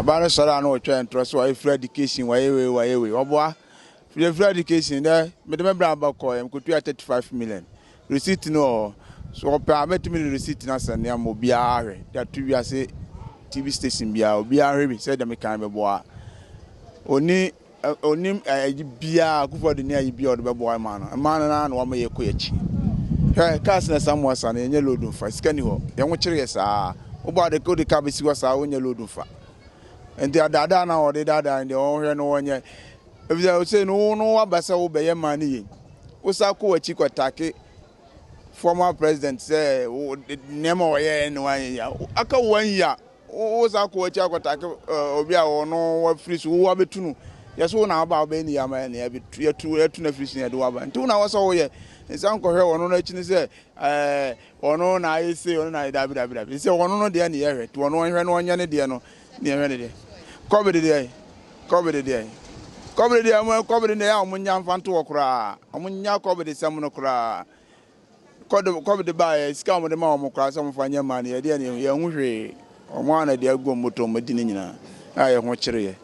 Aba no sɔre a na wɔtwa ntorɔ sɛ wɔayɛ free education, wɔayɛ wei, wɔayɛ wei. Wɔboa. Free free education dɛ mede me bra ba kɔɔ yɛ mkotua 35 million. Receipt no wɔ hɔ. So ɔpɛ a mɛtumi de receipt no asɛnde ama obiara ahwɛ. De ato wiase TV station biara obiara hwɛ bi sɛ deɛ mekan bɛboa. Oni onim ayi biara Akufo-Addo ni ayi biara ɔde bɛboa mmaa no. Mmaa no naa na wɔama yɛkɔ yɛkyi. Hwɛ cars na ɛsa mmoa no yɛnyɛ load mfa sika ni hɔ. Yɛn ho kyerɛ yɛ saa. Wobɔ ade wode car bɛsi hɔ saa wonyɛ load mfa. Nti adaadaa na wɔde daadaa deɛ wɔhwɛ no wɔnyɛ. Efisɛ ɔsɛ no wo no waba sɛ wobɛyɛ mmaa no yie. Wosa kɔ w'akyi kɔtake former president sɛ nneɛma wɔyɛ ne wanyɛ yie. Aka one year wo sa kɔ w'akyi akɔtake obi a ɔno wafiri so wo abɛtu no. Yɛsɛ wo na aba a wobɛyɛ ne yie ama yɛ ne yɛtu yɛtu no afiri so ne yɛde waba. Nti wo na wɔ sɛ woyɛ nsa nkɔhwɛ ɔno no akyi ne sɛ ɛɛ ɔno na ayɛ sei, ɔno na ayɛ dabi dabi dabi. Sɛ ɔno no deɛ ne yɛhwɛ nti ɔno ɔhwɛ no ɔnyɛ ne deɛ no ne yɛhwɛ ne deɛ. Covid deɛ COVID deɛ COVID deɛ ɔmo COVID deɛ a ɔmo nya nfa nto hɔ koraa, ɔmo nya COVID sɛm no koraa. COVID baayɛ sika a ɔmo de ma ɔmo koraa sɛ ɔmo fa nyɛ mmaa no yɛdeɛ ne yɛn ho hwee. Ɔmo ana deɛ agu ɔmo bɔtɔ ɔmo di ne nyinaa a yɛn ho kyerɛ yɛ.